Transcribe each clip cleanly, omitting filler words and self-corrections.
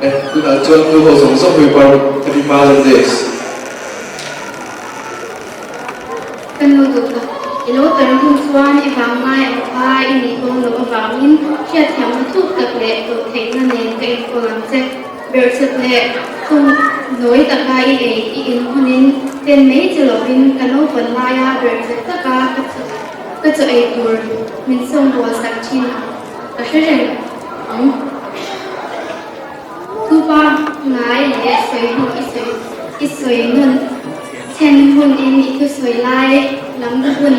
E, tunah chuan nu ho zawng zawng hi par Happy Mother's Days. Ka nu duh tak, i lo tar hun chuan i vang ngai ang kha i nih dawn loh avangin hriatthiamna thuk tak leh dawhtheihna nen ka enkawl ang che. Berhchep leh thum nawi taka i ei i in hunin ten mai che lovin ka naupan laia berhchep taka ka chaw ei tur min sawmbawl sak thin ang ka hre reng ang. Thupa ngai leh sawi hun i sawi i sawi nawn chhen hun in i thusawi lai lam hun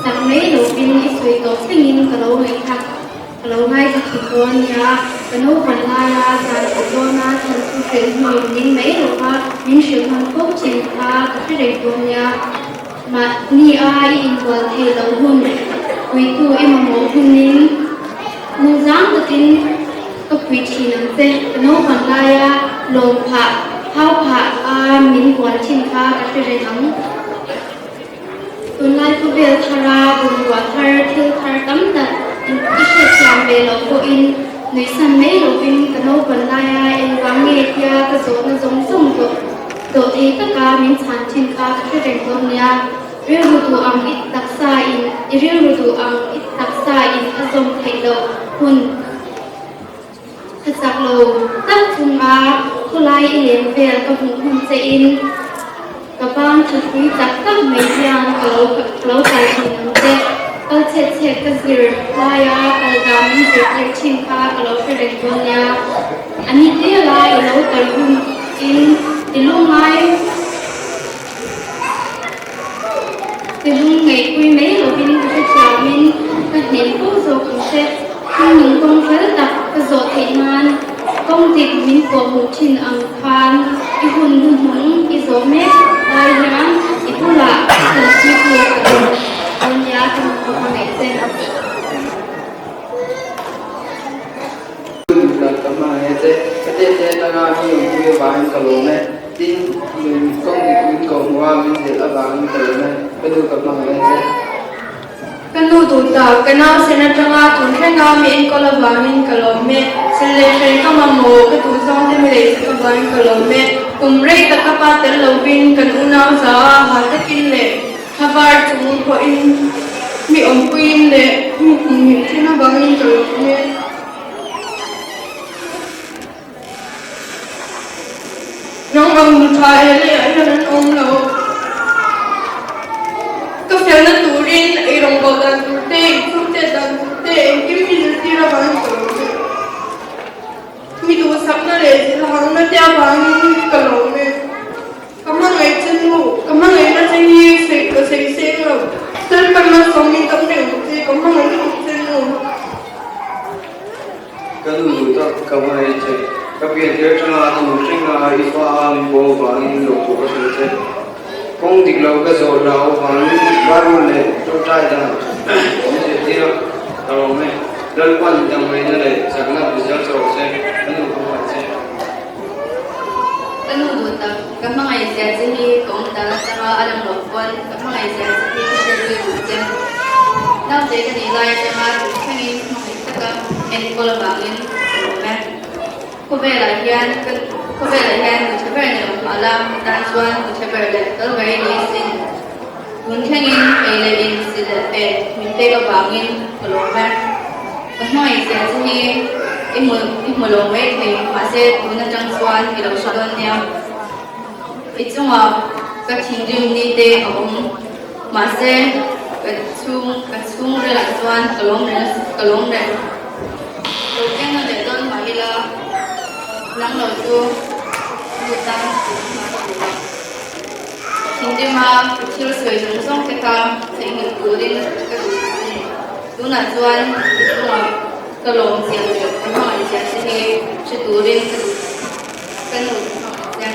chak mai lovin i sawi tawh thlengin ka lo ngaihthlak Ka lo ngaithla thin dawn nia, ka naupan laia zan khat dawna than thu hrilh hnu ning mai lo kha min hrilh hman fo thin kha ka hre reng dawn nia. Mahni a i inbual thei lo hun, puitu i mamawh hunin nungzang takin ka pui thin ang che. Ka naupan laia lawm phah, phau phah a min bual thin kha ka hre reng ang. Tunlai khawvel thara bungrua thar, thil thar tam tak i hriatthiam ve loh pawhin nuihsan mai lovin ka naupan laia engvang nge tia ka zawhna zawng zawng dawh dawh thei taka min chhan thin kha ka hre reng dawn nia. Rilru duh ang i taksa in i rilru duh ang i taksa in a zawm theih loh hun ka chak lo tak chunga khawlai i leng vel ka hmuh hun che in Ka bang thupui tak tak mai hian ka lo ka lo kai thin ang che. Kal chhet chhet ka zir laia kal dan min zirtir thin kha ka lo hre reng dawn nia. A ni te lai i lo tar hun in ti lungngai ti lung ngaihpui mai lovin ka hrethiamin ka hnem fo zawk ang che. Thungnung kawng fel tak ka zawh theih nan kawng dik min kawhhmuh thin ang khan i hun hnuhnung i zawh mek lai hian i bulah kan chhuitu ka awm dawn nia ka hmu ka hmangaih che. Hun duhnak ka hmangaih che, ka tete atanga mi awmpui avangin ka lawm e, tin nun kawng dik min kawhhmuh a min zilh avangin ka lawm e, ka nu ka hmangaih che. Ka nu duh tak, ka nausen atanga tun thlenga mi enkawl avangin ka lawm e. Sel leh hrei ka mamawh, ka duh zawng te mi lei sak avangin ka lawm e. Kum rei tak ka pa tel lovin kan unau za a ha takin leh thlavar chung pawhin mi awmpuiin leh mi hmuhhim thin avangin ka lawm e. Nang ang nu tha e leh ah hian an awm lo. Ka felna turin ei rawngbawlh dan tur te, inchhung chet dan tur te engkim hi zirtir avangin ka lawm e. Mi duhsakna leh zilhangna te avangin ka lawm e. Ka hmangaih che nu, ka hmangaihna che hi sawi ka sawi seng lo. Lalpan malsawmin tam reng ang che, ka hmangaih lutuk che nu. Ka nu duh tak ka hmangaih che. Ka pian tir atanga a nu hrenga i fa a min bawm avangin lo pawh ka hrilh che. Kawng dik lo ka zawh loh avangin Bible leh tawngtai dan min zirtir a, ka lawm e. Lalpan damngaihna leh chakna pe zel che rawh se, ka nu ka hmangaih che. Ka nu duh tak, ka hmangaih zia che hi ka awm dan atanga a lang loh pawn ka hmangaih zia che hi ka hriat zui duh che. Naute ka nih lai atanga tun thlengin hmangaih taka enkawl avangin ka lawm e. Khawvelah hian ka khawvelah hian nu tha ber ni lo hmah la, ka tan chuan nu tha ber leh kal ber i ni sin. Tun thlengin ei leh in si leh pe min pek avangin ka lawm e. Ka hmangaih zia che hi i hmu i hmu lo mai thei, mahse tun atang chuan i lo hre dawn nia. I chungah ka thinrim ni te a awm, mahse ka chhung ka chhungrilah chuan ka lawm reng ka lawm reng. Lo keng na leh dawn mah ila nang lo chu nu tan tun hma ka duh lo. Thinrima ka thil sawi zawng zawng te kha theihnghilh turin ka duh a ni. Tunah chuan i chungah ka lawm zia leh ka hmangaih zia te hi hre turin ka duh ka nu ka hmangaih che.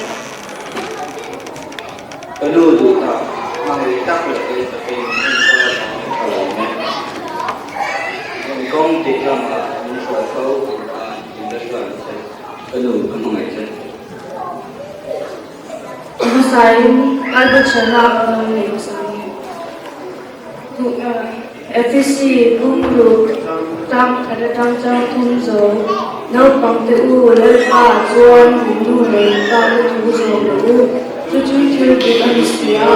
Ka nu duh tak, hmangaih tak leh kei takin enkawl avangin ka lawm e. Kawng dik lamah min hruai fo tur khan min la hruai ang che, ka nu ka hmangaih che. Hmasain Albert Sharma ka lo nei hmasa a ni. FEC Bunglu tang khat atang chang thum zo. Naupangte u, Lalpa chuan in nu leh in pa te thu zawm rawh u, chu chu thil dik a ni si a,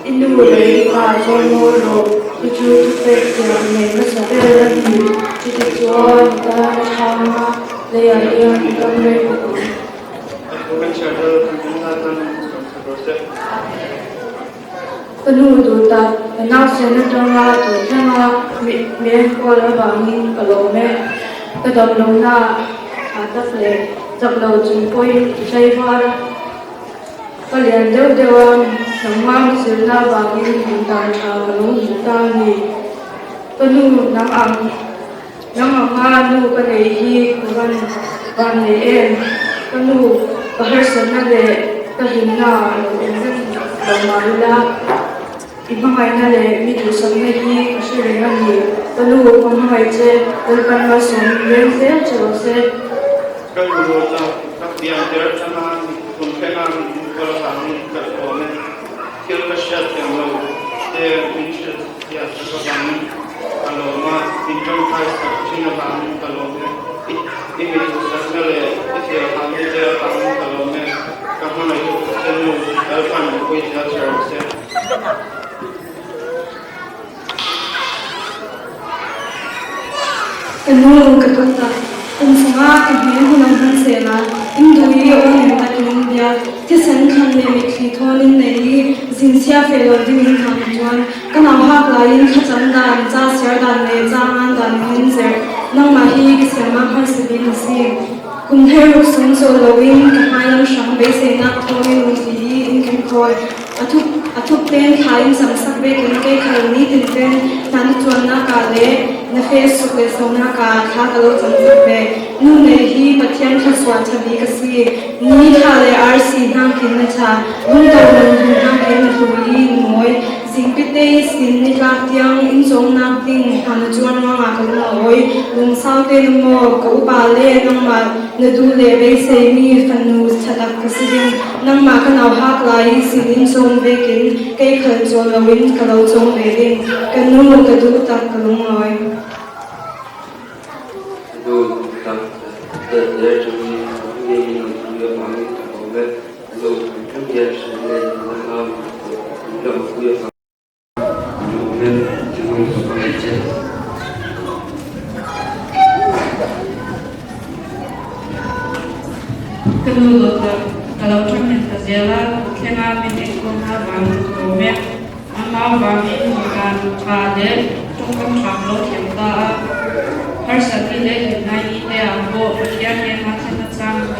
i nu leh i pa chuan mawi rawh, chu chu thupek thiam nei hmasa ber a ni, chutichuan i tan a thang a, leiah hian i dam rei bawk ang. Ka nu duh tak, ka nausen atanga tun thlenga mi enkawl avangin ka lawm e. Ka damlohna ah tak leh chak lo chung pawhin i hlei var a. Ka lian deuh deuh a, nangma mi zirna avangin hmun dan tha ka lo hmu ta a ni. Ka nu nang ang nang anga nu ka nei hi ka van van nei em? Ka nu ka harsatna leh ka hlimna ah lo awm vek lo mah ila, i hmangaihna leh mi duhsakna hi ka hre reng a ni. Ka nu ka hmangaih che, Lalpan malsawmin reng zel che rawh se. Ka nu ruata ka pian tir atanga tun thlenga min enkawl avangin ka tlawm e. Thil ka hriat thiam lo te min hrilh thiam sak avangin ka lawm a, min tawngtai sak thin avangin ka lawm e. I mi duhsakna leh i thil hahni te avangin ka lawm e. Ka hmangaih lutuk che nu, Lalpan mipui zel che rawh se. Ka nu ka dawt a, kum sanga ka hmel hun ang hman sel a, in duh i aw nem takin in bia, thisen thlan leh mitthli thawn in nei i zinchhia feh lo ding in thang chuan ka nau hak laiin thlacham dan, cha siar dan leh cha ngan dan in in zerh, nangmah hi ka siam a harsa bik a si. Kum her ruk sawm chawl loin ka hmailam hrang beiseinak thawngin run ti i in khenkhawi. A thup a thup ten thla in sam sak vek in kei khal nitin ten hna na chuannak ah le na fe suk le sonak ah thla ka lo cam sak ve. Nu nei hi Pathian thluachuah tha bik a si. Ni thla le arsi hnang khin na tha, lungto nun hun hnang khin na hlu i na mawi. Zingpi te sin nitlak tiang inn cawngnak ding hna na ṭuan ruangah ka lung a awi. Lungsau te na maw, ka upa le nangmah na duh le beiseimi fanu ṭhatak ka si ding. Nangmah ka nau hak lai i sinin cawng vekin kei khal cawl loin ka lo cawng ve ding. Ka nu, ka duh tak, ka lunglawi. Ka nu, tak, ka der chungin ka ngei in a tui avangin ka lawm e. Nu, kan hian hran leh nula min lo pui avang lawmin ka nu ka hmangaih che. Ka nu dawtah ka lo ṭhahnem ta zel a, thlenga min enkawlna avangin ka lawm e. Amah avangin nutan ṭha leh ṭawngkam ṭha ka lo thiam ta a, harsatni leh hlimlaini te ah pawh Pathian hnena thlenna chang ka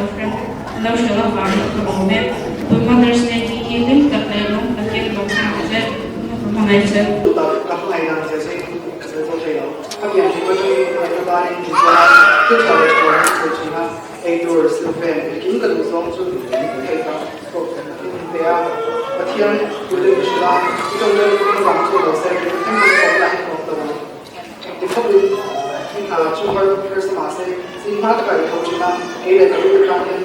lo hrilh avangin ka lawm e. Tun Mother's Day ni hi hlim tak leh lawm takin lo hmang che, nu ka hmangaih che. Tuta ka hmangaih dan che che ka sawi zo thei lo. Ka pian hlim atangin hmangaihna banin min chuan a, thil ṭha leh ṭha min sawi ṭhin a, eitur, silhfen, engkim ka duh zawng chu theih tak tawp takin min pe a. Pathian tute min hrilh a, i tawngtaina chu hma vang chu lo se, kei chu thleng pawn ka awm lai hi ka awm lo ang. Engti khawpin i hna chu har harsa mah se, zing hma takah i tho ṭhin a, kei leh ka lu te tan hian.